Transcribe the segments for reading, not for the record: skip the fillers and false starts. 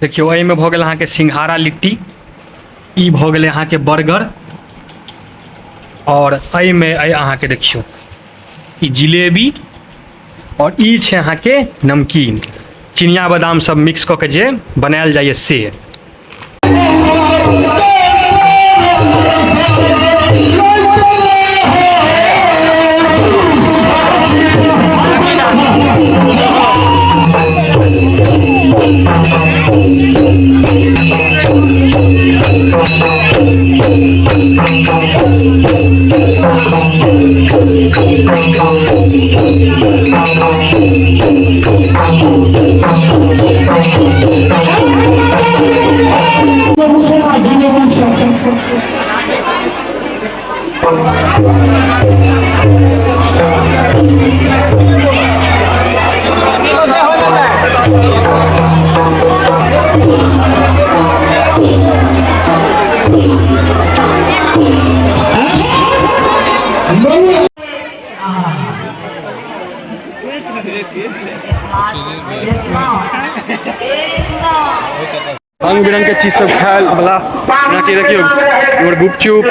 देखियौ एहिमे भऽ गेल अहाँके सिंघाड़ा लिट्टी, ई भऽ गेलै अहाँके बर्गर, आओर एहिमे अइ अहाँके देखियौ ई जिलेबी, आओर ई छै अहाँके नमकीन, चिनिया बादाम सब मिक्स कऽ के जे बनायल जाइए से। रंग बिरंग के चीज सब खायल वाला, जेनाकि देखियौ इम्हर गुपचुप,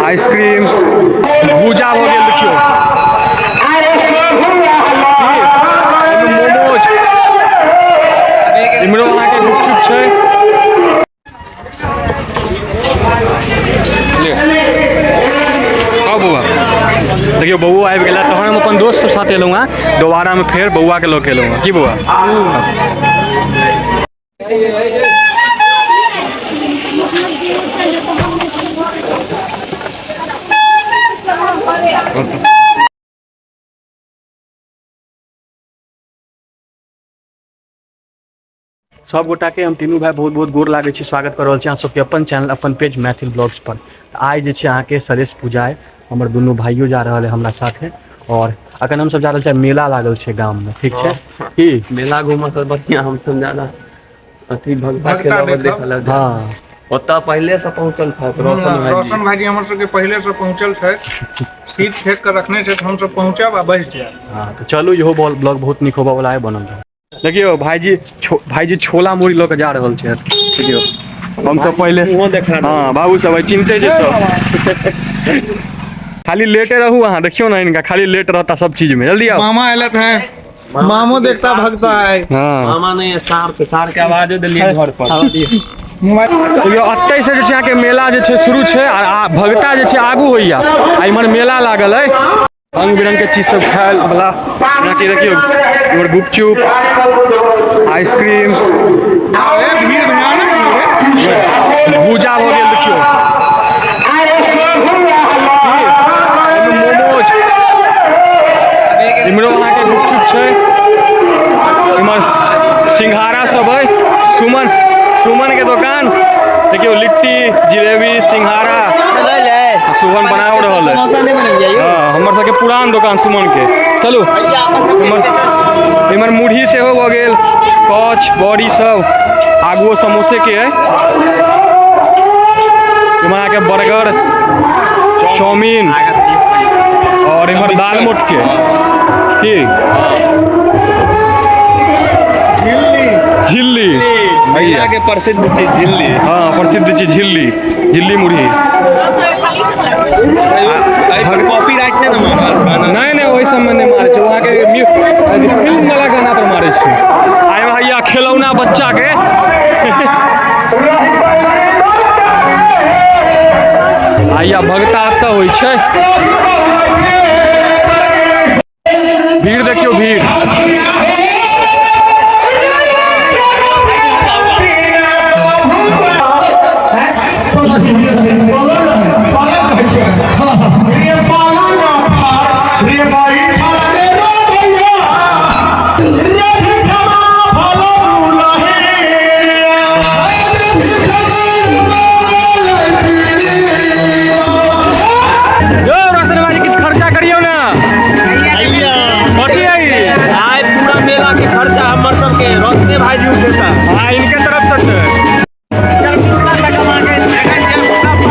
आइसक्रीम, भूजा भऽ गेल, देखियौ मोमोज, इम्हरो अहाँके गुपचुप छै। ले खाओ बौआ। देखियौ बौओ आबि गेला, तहन हम अपन दोस्त सब साथ एलहुँ हँ, दोबारामे फेर बौआके लऽ के एलहुँ हँ। की बौआ? सब गोटा के हम तीनू भाई बहुत बहुत गोर लागै छी, स्वागत कर रहल छी अहाँ सबके अपन चैनल अपन पेज मैथिल ब्लॉग्स पर। आइ जे छै अहाँके सरेश पूजा है, हमर दुनू भाइयो जा रहल है हमरा साथे, और अखन हम सब जा रहल छी, मेला लागल छै गाम में, ठीक छै? की मेला घूमऽ से बढ़िया हम सब ज्यादा अथी भगता खेला देखल। हाँ, ओतऽ पहिले से पहुंचल छथि रोशन भाई। रोशन भाईजी हमर सबके पहिले से पहुंचल छथि, सीट फेंक के रखने छथि, हम सब पहुंचब आ बैस जायब। हाँ, तऽ चलू, इहो ब्लॉग बहुत नीक होबऽ वाला है, बनल रहू। देखियौ भाईजी, भाईजी छोला मुड़ी लऽ के जा रहल छथि। देखियौ हम सब पहिले, हाँ बाबू सब चिन्हते छै सब, खाली लेटे रहू अहाँ। देखियौ ने इनका, खाली लेट रहता सब चीज में। जल्दी आओ। मामा एलत हैं, मामो देखता भगता है। हाँ, मामा नहीं है, सार के सार के आवाजो देलिए घर पर। देखियौ एतै से जे छै अहाँके मेला जे छै शुरू छै, आ भगता जे छै आगू होइया, आ इम्हर मेला लागल अइ। रंग बिरंग के चीज सब खायल वाला, जेनाकि देखियौ इम्हर गुपचुप, आइसक्रीम, भूजा भऽ गेल, देखियौ मोमोज, इम्हरो अहाँके गुपचुप छै, इम्हर सिंघाड़ा सब है, सुमन सुमन के दोकान। देखियौ लिट्टी, जिलेबी, सिंघाड़ा सुमन बना रहल है। हाँ, हमर सबके पुरान दोकान सुमन के। चलू इम्हर, इम्हर मुरही सेहो भऽ गेल, कच बड़ी सब, आगुओ समोसे के है। इम्हर अहाँके बर्गर, चाउमीन, और इम्हर दाल मोट के की झिल्ली भैया के प्रसिद्ध चीज झिल्ली। हाँ, प्रसिद्ध चीज झिल्ली, झिल्ली मुरही। कॉपीराइट नहि ने मारल गाना? नहि नहि, ओहि सबमे नहि मारै छै, वहाँके फिल्म वाला गाना पर मारै छै। आइ भैया खेलौना बच्चा के आइया भगता एतऽ होइ छै। भीड़ देखियौ, भीड़। यौ रोशन भाई, किछु खर्चा करियौ ने। कथी है? आइ पूरा मेला के खर्चा हमर सबके रोशने भाईजी उठेता। हाँ, इनके तरफ से छै। देखै छियै पूरा।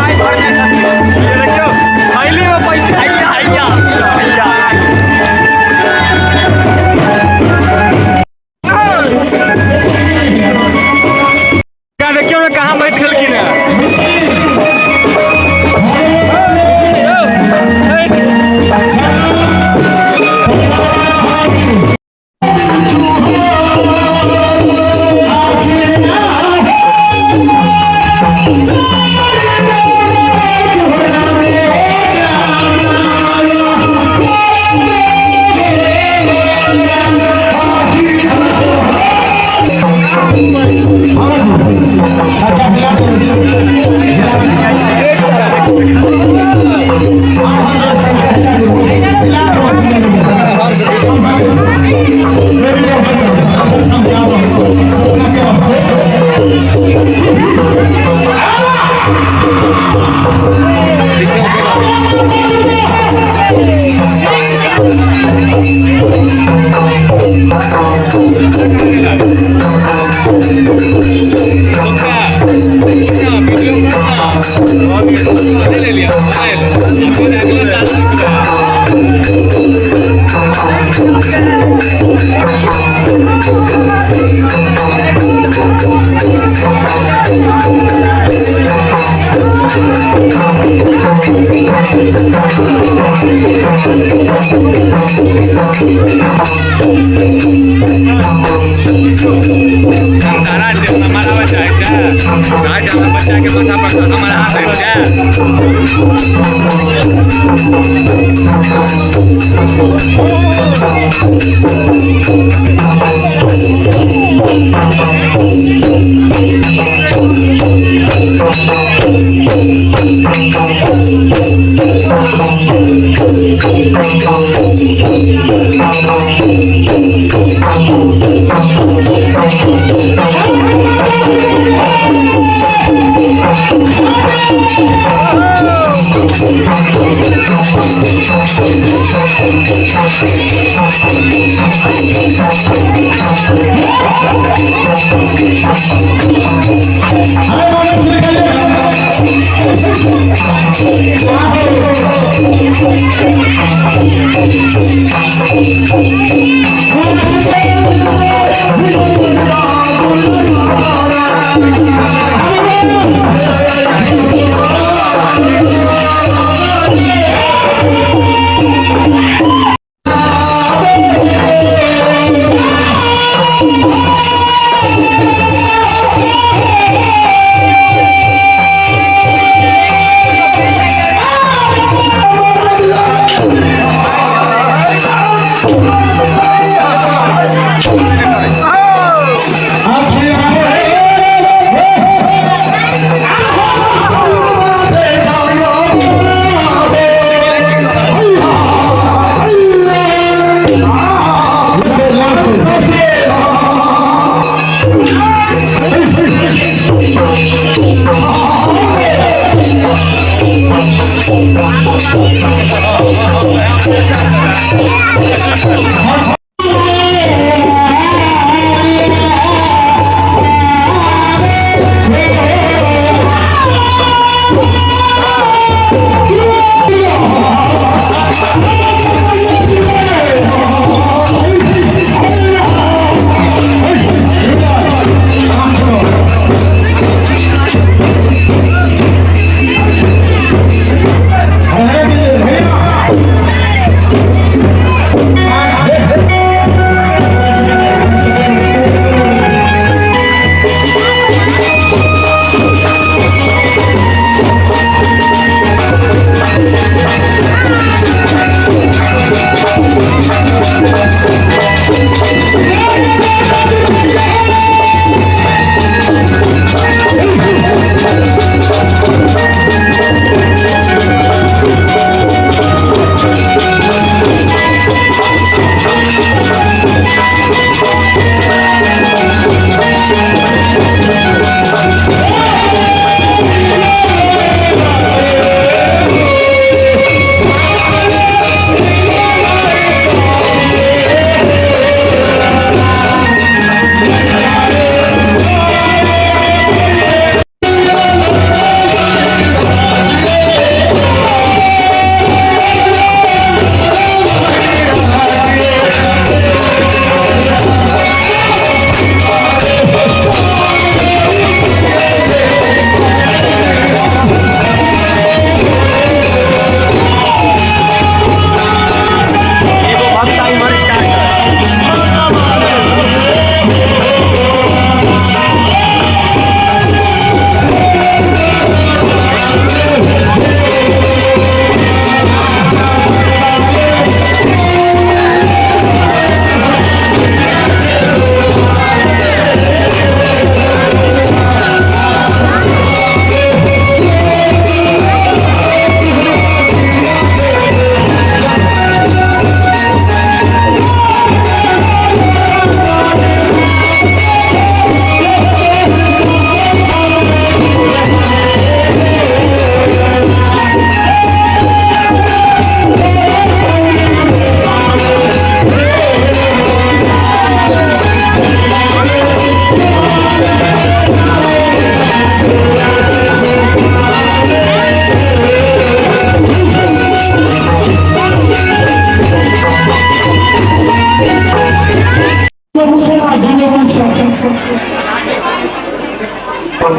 हाँ,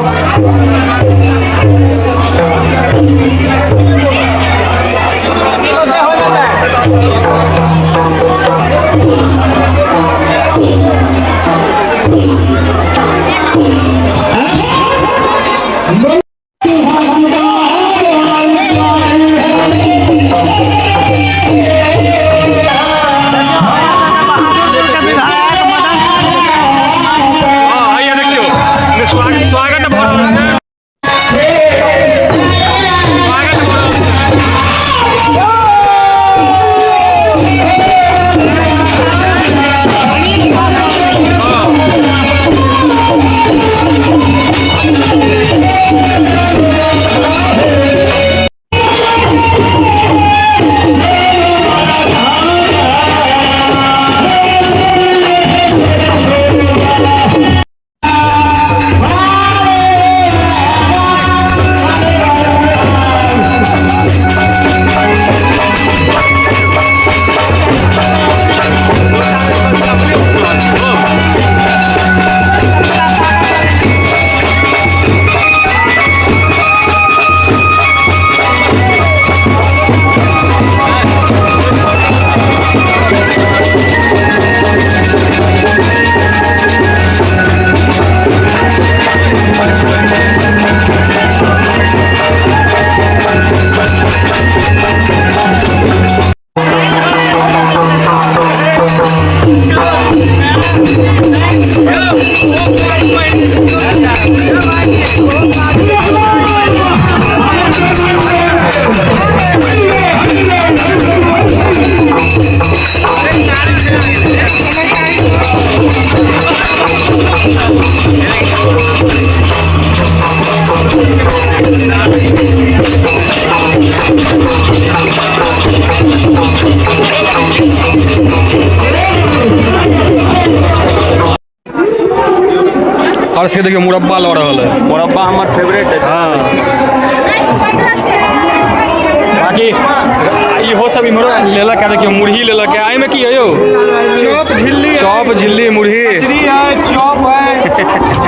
आइए देखियौ स्वागत स्वागत भऽ रहल छै। स्वागत भऽ रहल छै। हर्ष के देखियौ मुरब्बा लऽ रहल है। मुरब्बा हमर फेवरेट है। हाँ, बाकी इहो सब इम्हरो लेलक है। देखियौ मुरही लेलक है। एहिमे की है यौ? चॉप झिल्ली। चॉप, झिल्ली, मुरही। कचरी है, चॉप है,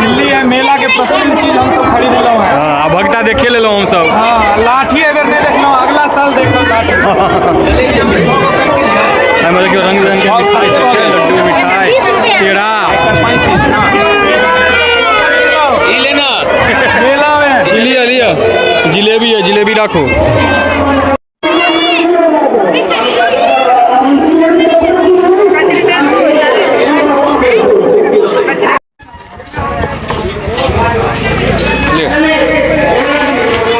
झिल्ली है। मेला के प्रसिद्ध चीज हम सब खरीद लेलहुँ है। हाँ, आ भगता देखे लेलहुँ हमसब। हाँ, लाठी अगर नहीं देखलहुँ, अगला साल देखब लाठी। एहिमे देखियौ रंग बिरंग के मिठाई सब छै, लड्डू, मिठाई, पेड़ा। ई लेना। मेला में ई लिअ, लिअ, जिलेबी है, जिलेबी राखू। ले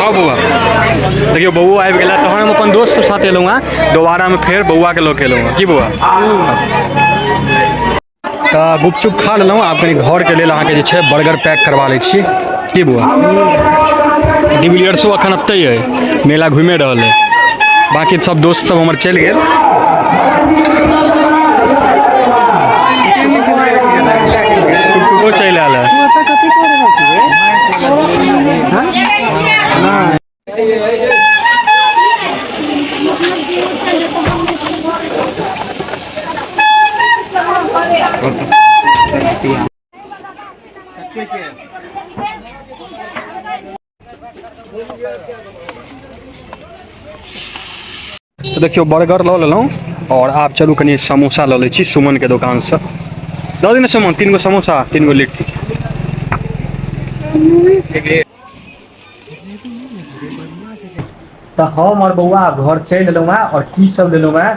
आउ बौआ। देखियौ बौआ आबि गेला। तहन हम अपन दोस्त सब साथ एलहुँ हँ, दोबारामे फेर बौआके लऽ के एलहुँ हँ। की बौआ? तऽ गुपचुप खा लेलहुँ। आब कनि घरके लेल अहाँके जे छै बर्गर पैक करवा लै छी। की बौआ? डिविलियर्सो एखन एतहि अइ, मेला घुमे रहल अइ। बाँकी सब दोस्त सब हमर चलि गेल। टुकटुको चलि आयल है। तऽ देखियौ बर्गर लऽ लेलहुँ आओर आब चलू कनि समोसा लऽ लै छी सुमनके दोकानसँ। दऽ दियौ ने सुमन, 3 गो समोसा, 3 गो लिट्टी। तऽ हम आओर बौआ आब घर चलि एलहुँ हेँ आओर की सब लेलहुँ हेँ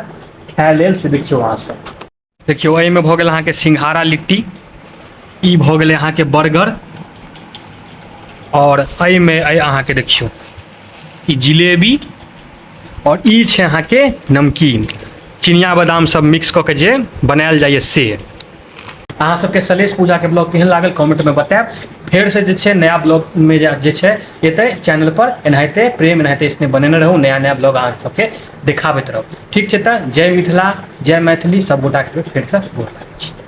खाय लेल से देखियौ अहाँ सब। देखियौ एहिमे भऽ गेल अहाँके सिंघाड़ा लिट्टी, ई भऽ गेलै अहाँके बर्गर, आओर एहिमे अइ अहाँके देखियौ ई जिलेबी, आओर ई छै अहाँके नमकीन, चिनिया बादाम सब मिक्स कऽ के जे बनायल जाइए से। अहाँ सबके सलेश पूजाके ब्लॉग केहन लागल कमेंटमे बतायब। फेरसँ जे छै नया ब्लॉगमे जे छै एतै चैनल पर एनाहिते प्रेम एनाहिते स्नेह बनेने रहू, नया नया ब्लॉग अहाँ सबके देखाबैत रहू। ठीक छै, तऽ जय मिथिला, जय मैथिली। सब गोटाके फेरसँ गोर लागै छी।